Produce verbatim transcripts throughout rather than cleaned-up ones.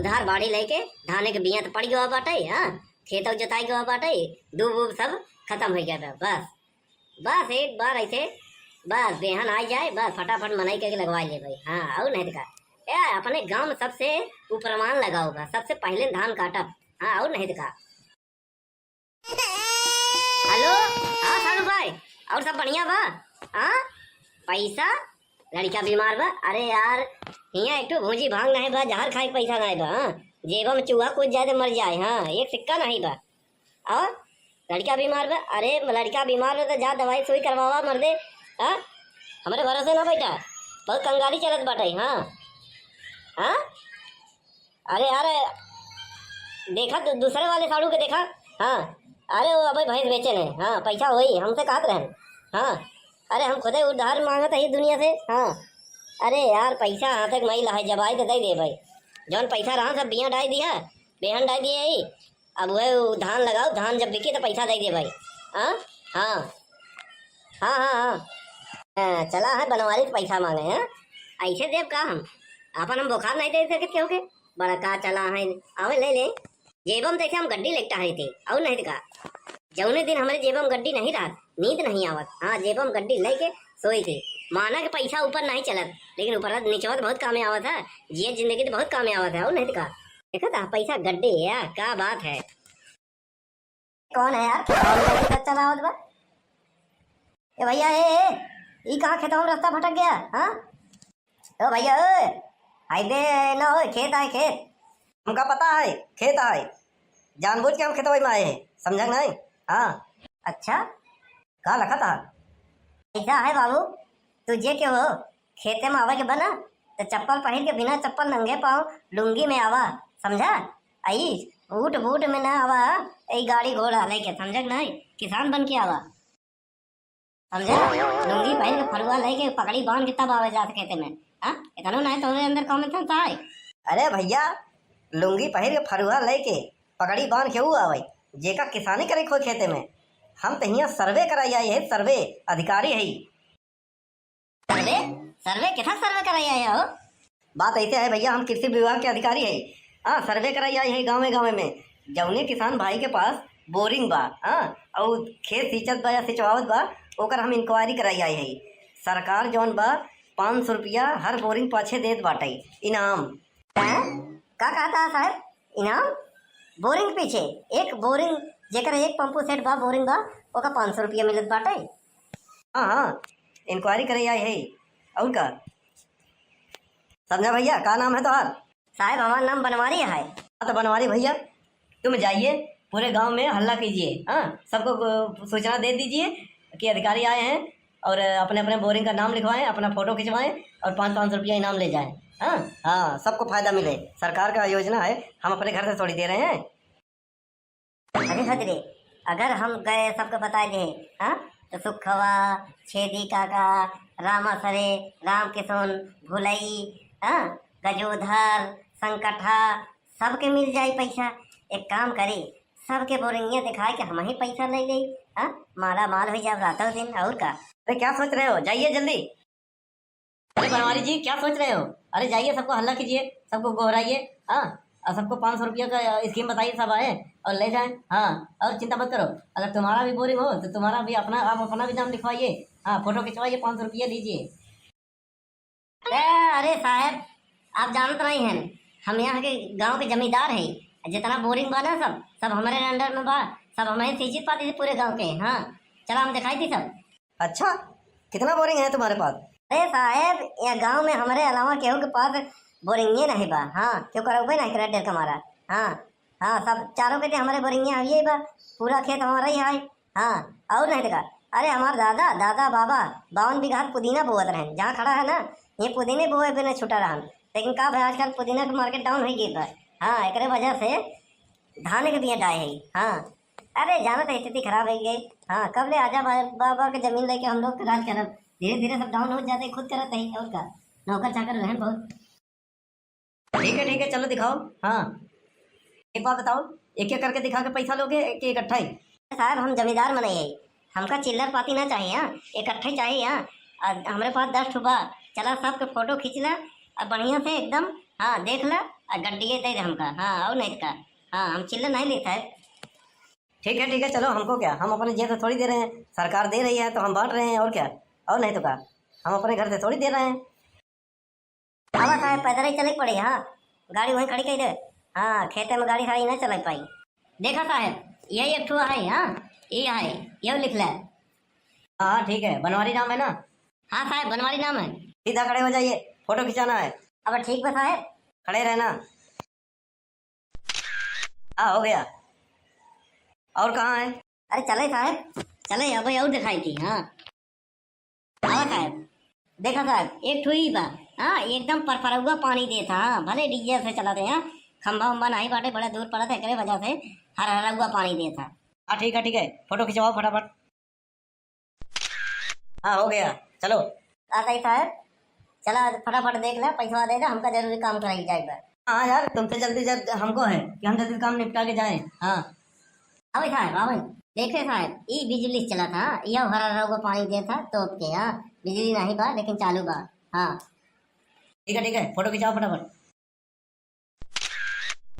धार बाड़ी लेके धाने के बिया तो पड़ गवा बाटे, हाँ, खेतौ जोताई गवा बाटे, दूब उब सब खतम होइ गवा बा। बस, बस एक बार ऐसे, बस बेहन आइ जाए, बस फटाफट मनई के लगवाइ लेबे। हाँ, अउर नहीं तो का। ए, अपने गाँव में सबसे ऊपरवान लगाओ बा, सबसे पहिले धान काटब। हाँ, अउर नहीं तो का। हेलो, हाँ साढ़ू भाई, अउर सब बढ़िया बा? हाँ, पैसा? लड़िका बीमार बा? अरे यार, हियाँ एक ठो भूजी भांग नाहीं बा, जहर खाए के पैसा नाहीं बा। हाँ, जेबा में चूहा कूद जाए तो मर जाए। हाँ, एक सिक्का नाहीं बा। अउर लड़िका बीमार बा? अरे लड़िका बीमार बा तो जा दवाई सुई करवावा मर्दे। हाँ, हमरे भरोसे ना बैठा, बहुत कंगाली चलत बाटे। हाँ, हाँ, अरे यार, देखा दू-, दूसरे वाले साढ़ू के देखा। हाँ, अरे वो अबे भैंस बेचे ने, हाँ, पैसा वही हमसे कहत रहन। हाँ, अरे हम खुदे उधार मांगत ही दुनिया से। हाँ, अरे यार, पैसा हाथे के मइल है, जब आई तो दे दे भाई। जौन पैसा रहा सब बिया डाल दिया, बेहन डाल दिए ही। अब वह धान लगाओ, धान जब बिकी तो पैसा दे दे भाई। हाँ, हाँ, हाँ, हाँ, हाँ। हाँ, चला है बनवारी तो पैसा मांगे, हाँ? ऐसे देब का हम? आपन हम बुखार नहीं दे सके केहू के? बड़ा का चला है, आवे ले ले। जेबम तैसे हम गड्डी लेके टहरी थे, अउर नहीं तो का। जौने दिन हमरे जेबम गड्डी नहीं रहत, नींद नहीं आवत। हाँ, जेबम गड्डी लेके सोई थे। माना के पैसा ऊपर नहीं चलत, लेकिन ऊपर निचवा तो बहुत कामे आवत है। जिए जिंदगी तो बहुत कामे आवत है, अउर नहीं तो का। देखा था पैसा गड्डी है, का बात है। कौन है यार? कौन गाड़ी चलावत बा? ए भैया, ए, ए, ई कहाँ खेतवा में रास्ता भटक गया, हाँ? ओ भैया, ए, हाईवे ना हो, खेत आए, खेत। हमका पता है, खेत आए। जानबूझ के हम खेतवा में आए हैं, समझा नहीं? हाँ। अच्छा, का लखत हा? ऐसा है बाबू, तू जे के हो, खेते में आवे के बना, तो चप्पल पहिर के बिना चप्पल नंगे पाँव लुंगी में आवा, समझा? आई ऊट बूट में ना आवा, ई गाड़ी घोड़ा लेके, समझा कि नहीं? किसान बन के आवा, समझा? लुंगी पहिर के फरुआ लेके पगड़ी बांध के तब आवे जात खेते में, हाँ? इतनो नहीं तोरे अंदर common sense आए। अरे भैया, लुंगी पहिर के फरुआ लेके पगड़ी बांध के ऊ आवे, जेका किसानी करे खोए खेते में। हम तो हियाँ सर्वे कराई आई है, सर्वे अधिकारी है। सर्वे? सर्वे? किथा सर्वे कराई आया हो? बात ऐसे है भैया, हम कृषि विभाग के अधिकारी है। हाँ, सर्वे कराई आई है गाँवे गाँवे में। जौने किसान भाई के पास बोरिंग बा, हाँ, और खेत सींचत बा या सिंचवावत बा, ओकर हम इंक्वायरी कराई आई है। सरकार जौन बा, पाँच सौ रुपया हर बोरिंग पाछे देत बाटे इनाम। हैं? का कहता है साहब? इनाम? बोरिंग पीछे? एक बोरिंग, जेकर एक पंपू सेट बा, बोरिंग बा, ओका पाँच सौ रुपया मिलत बाटे। हाँ, हाँ, इंक्वायरी करे आई है। और का? समझा भैया, का नाम है तोहार? साहब, हमार नाम बनवारी है। हाँ, तो बनवारी भैया, तुम जाइए, पूरे गांव में हल्ला कीजिए, हाँ, सबको, अ, सूचना दे दीजिए कि अधिकारी आए हैं और अपने अपने बोरिंग का नाम लिखवाएं, अपना फोटो खिंचवाएं और पाँच, पाँच सौ रुपया इनाम ले जाएं। हाँ, हाँ, सबको फायदा मिले, सरकार का योजना है, हम अपने घर से थोड़ी दे रहे हैं। अरे हद रे, अगर हम गए सबके बताए दे, हाँ, तो सुखवा, छेदी काका, रामा सरे, राम किशुन, भुलई, हाँ, गजोधर, संकठा, सबके मिल जाई पैसा। एक काम करी, सबके बोरिंगिया दिखाए के हम ही पैसा ले लेई, हाँ, माला माल हो जाए रातों दिन, और का। अरे क्या सोच रहे हो, जाइए जल्दी। अरे बनवारी जी, क्या सोच रहे हो? अरे जाइए, सबको हल्ला कीजिए, सबको गोहराइए, हाँ, और सबको पाँच सौ रुपया का स्कीम बताइए, सब आए और ले जाएं। हाँ, और चिंता मत करो, अगर तुम्हारा भी बोरिंग हो तो तुम्हारा भी अपना, आप अपना भी नाम लिखवाइए। हाँ, फोटो खिंचवाइए, पाँच सौ रुपया लीजिए। ए, अरे साहब, आप जानत नहीं हैं, हम यहाँ के गांव के जमींदार हैं। जितना बोरिंग बा ना सब, सब हमारे अंडर में बा, सब हमें सींचित पाती थी पूरे गांव के। हाँ, चला हम दिखाई थी सब। अच्छा, कितना बोरिंग है तुम्हारे पास? अरे साहेब, या गांव में हमरे अलावा केहू के पास बोरिंगे नहीं बा। हाँ, क्यों करबे नहीं करे डेर कमारा। हाँ, हाँ, सब चारों के ते हमरे बोरिंगे हइये बा, पूरा खेत हमारा ही है। हाँ, और नहीं तो का। अरे हमार दादा, दादा बाबा बावन बीघा पुदीना बोअत रहन, जहाँ खड़ा है ना, ये पुदीने बोए बिना छुटा रहन। लेकिन का भाई, आजकल पुदीना के मार्केट डाउन हो गई बा। हाँ, एकरे वजह से धान के बिया डाए है। हाँ, अरे जानत है स्थिति खराब हो गई। हाँ, कब ले आजा बा-, बाबा के जमीन लेके हम लोग राज करब। धीरे धीरे सब डाउन हो जाते, खुद करत है और का। नौकर चाकर रहन बहुत। ठीक है, ठीक है, चलो दिखाओ। हाँ, एक बात बताओ, एक एक करके दिखा के पैसा लोगे कि इकट्ठा ही? साहब, हम जमींदार मनई है, हमका चिल्लर पाती ना चाहिए, हाँ, इकट्ठा ही चाहिए। हाँ, आ, हमरे पास दस ठो बा, चला सबके फोटो खींच ला, अब बढ़िया से एकदम हाँ, देख ला, आ गड्डिये दे दे हमका। हाँ, और नहीं तो का। हाँ, हम चिल्लर नहीं लेता है। ठीक है, ठीक है, चलो, हमको क्या, हम अपने जेब से थोड़ी दे रहे हैं, सरकार दे रही है तो हम बांट रहे हैं, और क्या, और नहीं तो का, हम अपने घर से थोड़ी दे रहे हैं। अब साहेब, पैदल ही चले के पड़ी, हाँ, गाड़ी वहीं खड़ी कर दे। हाँ, खेते में गाड़ी साड़ी नहीं चला पाई। देखा साहेब, यही एक ठो है, हाँ, ये है, ये लिख ले। हाँ, हाँ, ठीक है, बनवारी नाम है ना? हाँ साहेब, बनवारी नाम है। सीधा खड़े हो जाइए, फोटो खिंचाना है। अब ठीक बा साहेब। खड़े रहना। हाँ, हो गया। और कहाँ है? अरे चले साहेब, चले, अब और दिखाई थी। हाँ, हाँ साहेब, देखा साहेब, एक ठो ही बा। हाँ, एकदम परपरौआ पानी देत ह। हाँ, भले डीजल से चलत है। हाँ, खंभा उम्भा नहीं बाटे, बड़े दूर पड़त है, एकरे वजह से हरहरौआ पानी देत ह। हाँ, ठीक है, ठीक है, फोटो खिंचवाओ फटाफट। हाँ, हो गया, चलो। आ गई साहेब, चला आज फटाफट देख ले, पैसवा दे दे, हमका जरूरी काम कराई जाए बा। हाँ यार, तुमसे जल्दी जब हमको है कि हम जल्दी काम निपटा के जाएं। हाँ। अबे साहेब, अबे, देखे साहेब, ई बिजली चला था, यह हरहरौआ पानी दे था, तोप के, हाँ, बिजली नहीं बा, लेकिन चालू बा। हाँ। ठीक है, ठीक है, फोटो खिंचाओ फटाफट।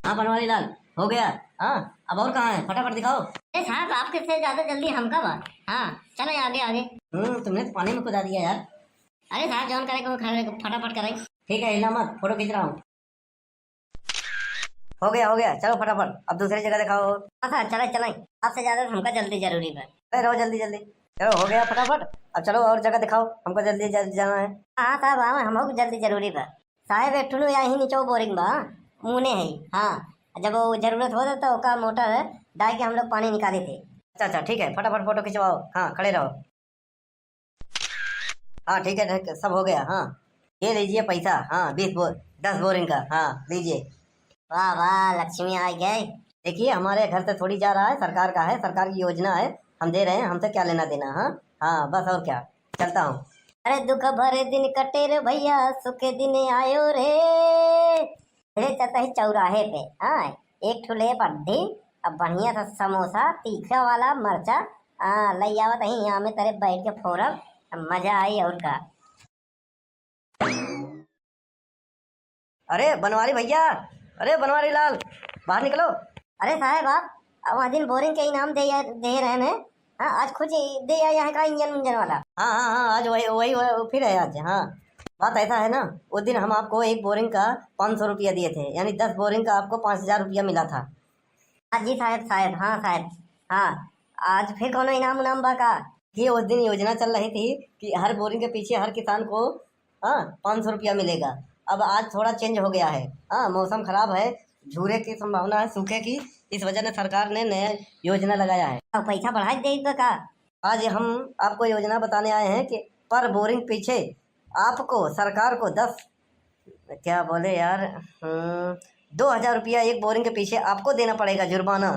हाँ बनवारी लाल, हो गया। हाँ, अब और कहाँ है, फटाफट दिखाओ। अरे साहब, आपके से ज्यादा जल्दी हमका बा। हाँ, चलो आगे, आगे। हम्म, तुमने तो पानी में कुदा दिया यार। अरे साहब, जौन करे को खड़े, फटाफट करे। ठीक है, हिला मत, फोटो खींच रहा हूँ। हो गया, हो गया, चलो फटाफट, अब दूसरी जगह दिखाओ। हाँ साहब, चले, चले, आपसे ज्यादा तो हमका जल्दी जरूरी बा। अरे रहो जल्दी जल्दी, चलो हो गया फटाफट, अब चलो और जगह दिखाओ, हमको जल्दी जल्दी जाना है। हाँ साहब, हाँ, हमको जल्दी जरूरी बा। साहेब, एक ठुनु यही नीचे बोरिंग बा, मुने है। हाँ, जब वो जरूरत होता तो ओका मोटर डाल के हम लोग पानी निकाले थे। अच्छा, अच्छा, ठीक है, फटाफट फोटो खिंचवाओ। हाँ, खड़े रहो। हाँ, ठीक है, ठीक है, सब हो गया। हाँ, ये लीजिए पैसा। हाँ, बीस बो-, दस बोरिंग का। हाँ, लीजिए। वाह, वाह, लक्ष्मी आ गई। देखिए, हमारे घर से थोड़ी जा रहा है, सरकार का है, सरकार की योजना है, हम दे रहे हैं, हमसे क्या लेना देना। हाँ, हाँ, बस और क्या, चलता हूँ। अरे दुख भरे दिन कटे रे भैया, सुखे दिन आयो रे। अरे चलता ही चौराहे पे, हाँ, एक ठो ले बड्ढी, अब बढ़िया सा समोसा, तीखा वाला मरचा, हाँ, लई आवत ही, यहाँ में तरे बैठ के फोरब, मजा आई और का। अरे बनवारी भैया, अरे बनवारी लाल, बाहर निकलो। अरे साहेब, आप, आप वहाँ दिन बोरिंग के इनाम दे, दे रहे हैं। हाँ, आज खुद ही दे आया है का इंजन उंजन वाला? हाँ, हाँ, हाँ, आज वही, वही, वही फिर है आज। हाँ, बात ऐसा है ना, उस दिन हम आपको एक बोरिंग का पाँच सौ रुपया दिए थे, यानी दस बोरिंग का आपको पाँच हजार रुपया मिला था। हाँ जी साहेब, साहेब, हाँ साहेब, हाँ। आज फिर कौनो इनाम उनाम बा का? ये उस दिन योजना चल रही थी कि हर बोरिंग के पीछे हर किसान को, हाँ, पाँच सौ रुपया मिलेगा। अब आज थोड़ा चेंज हो गया है। हाँ, मौसम खराब है, झूरे की संभावना है, सूखे की, इस वजह से सरकार ने नया योजना लगाया है। अब पैसा बढ़ा के देई बा का? आज हम आपको योजना बताने आए हैं कि पर बोरिंग पीछे आपको, सरकार को दस, क्या बोले यार, हम्म, दो हजार रुपया एक बोरिंग के पीछे आपको देना पड़ेगा जुर्माना।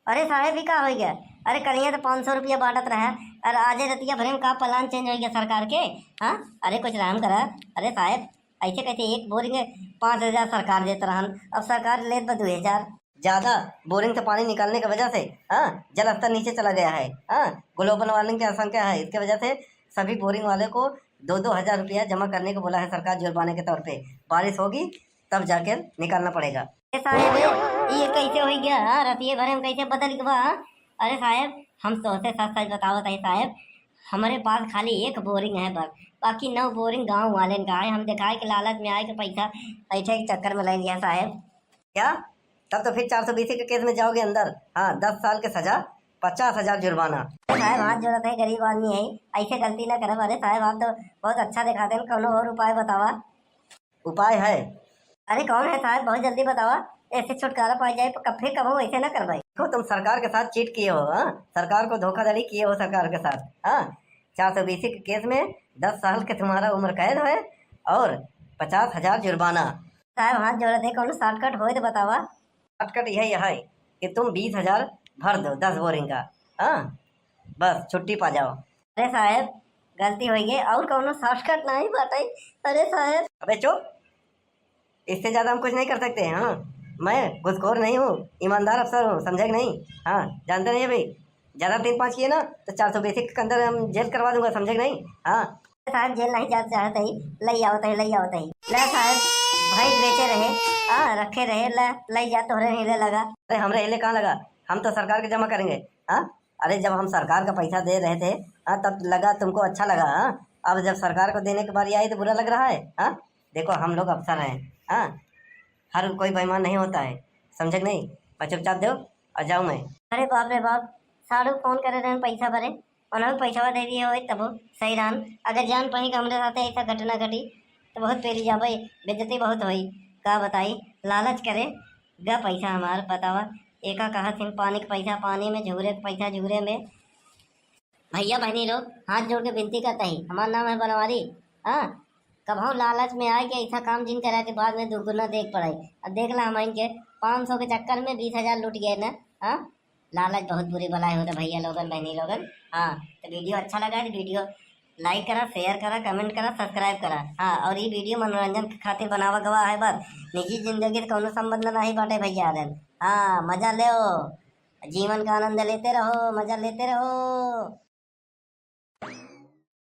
अरे साहेब, ई का होइ गया? अरे कलिया तो पाँच सौ रुपया बांटत रहा, और आजे रतिया भरे में का प्लान चेंज होइ गया सरकार के? हाँ, अरे कुछ रहम करा। अरे साहेब, ऐसे कैसे एक बोरिंग पाँच हजार सरकार देत रहन, अब सरकार लेत बा दो हजार। ज्यादा बोरिंग से पानी निकालने की वजह से, हाँ, जल स्तर नीचे चला गया है। हाँ, ग्लोबल वार्मिंग की आशंका है, इसके वजह से सभी बोरिंग वाले को दो दो हजार रुपया जमा करने को बोला है सरकार जुर्माने के तौर पे। बारिश होगी तब जाके निकालना पड़ेगा। ए साहेब, ये कैसे होइ गया? हाँ, रतिये भरे में कैसे बदल गवा? हाँ? अरे साहेब, हम तोहसे सच सच बतावत है साहेब, हमरे पास खाली एक बोरिंग है बस, बाकी नौ बोरिंग गाँव वालेन का है। हम देखाए के लालच में आए के पैसा, पैसे के चक्कर में ले लिया साहेब। क्या? तब तो फिर चार सौ बीसी के केस में जाओगे अंदर। हाँ, दस साल के सजा, पचास हजार जुर्माना। साहेब, हाथ जोड़त है, गरीब आदमी है, ऐसे गलती ना करब। अरे साहेब, आप तो बहुत अच्छा दिखाते हैं, कौनो और उपाय बतावा। उपाय है? अरे कौन है साहेब, बहुत जल्दी बतावा, ऐसे छुटकारा पा जाए, प-, फिर कबहू ऐसे ना करबे। देखो, तुम सरकार के साथ चीट किए हो, हाँ? सरकार को धोखाधड़ी किए हो सरकार के साथ, हाँ? चार सौ बीसी के केस में दस साल के तुम्हारा उम्र कैद है और पचास हजार जुर्माना। साहेब, हाथ जोड़त है, कौनो शॉर्टकट होए तो बतावा। शॉर्टकट यही है कि तुम बीस हजार भर दो, दस बोरिंग का, हाँ, बस छुट्टी पा जाओ। अरे साहेब, गलती होइ गई, और कौनो शॉर्टकट नहीं बाटे। अरे साहेब। अबे चुप, इससे ज्यादा हम कुछ नहीं कर सकते। हाँ, मैं घुसखोर नहीं हूँ, ईमानदार अफसर हूँ, समझे कि नहीं? हाँ, जानते नहीं अभी, ज्यादा तीन पाँच किए ना तो चार सौ बीसी के अंदर हम जेल करवा दूंगा, समझे कि नहीं? हाँ। साहेब, जेल नहीं जात चाहत ही, लई आवत ही, लई आवत ही। ले साहेब, भैंस बेचे रखे रहे ला, लई जा, तोहरे हिले लगा। अरे, हमरे हिले कहाँ लगा? हम तो सरकार के जमा करेंगे। हाँ, अरे, जब हम सरकार का पैसा दे रहे थे, हाँ, तब लगा, तुमको अच्छा लगा। हाँ, अब जब सरकार को देने की बारी आई तो बुरा लग रहा है। हाँ, देखो, हम लोग अफसर हैं। हाँ, हर कोई बेईमान नहीं होता है, समझे कि नहीं? बस चुपचाप दो और जाऊँ मैं। अरे बाप रे बाप, साढ़ू फोन करे रहन पैसा भरे, उन्हें पैसा दे दिए होए तबो सही रहन। अगर जान पाई कि हमरे साथे ऐसा घटना घटी तो बहुत पेरी जाबे, बेइज्जती बहुत होई। का बताई, लालच करे गा पैसा हमार, बतावा। एका कहत हिन पानी के पैसा पानी में, झूरे के पैसा झूरे में। भैया बहनी लोग, हाथ जोड़ के विनती करता ही, हमार नाम है बनवारी। हाँ, कबहू लालच में आए के ऐसा काम जिन करा के बाद में दुगुना देख पड़ाई। अब देख ला, हम इनके पाँच सौ के चक्कर में बीस हजार लूट गए ना। हाँ, लालच बहुत बुरी बलाई होता भैया लोगन, बहनी लोगन। हाँ, तो वीडियो अच्छा लगा तो वीडियो like करा, share करा, comment करा, subscribe करा। हाँ, और ये वीडियो मनोरंजन के खातिर बनावा गवा है बस, निजी जिंदगी से कौनो संबंध नहीं बाटे भैया। हाँ, मजा लेओ, जीवन का आनंद लेते रहो, मजा लेते रहो।